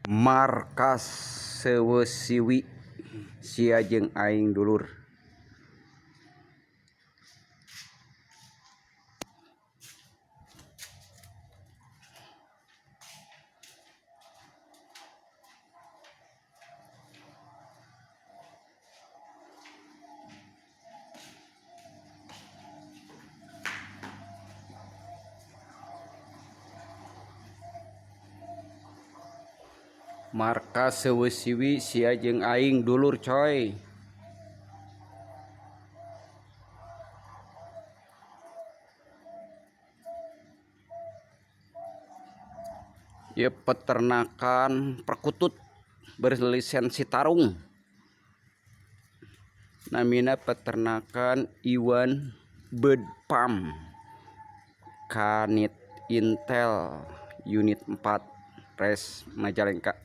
Markas Seuneu Siwi sia jeung aing dulur. Markas Seuneu Siwi sia jeung aing dulur coy. Ieu peternakan perkutut berlisensi tarung. Namina peternakan Iwan Bird Farm Kanit Intel Unit 4 Res Majalengka.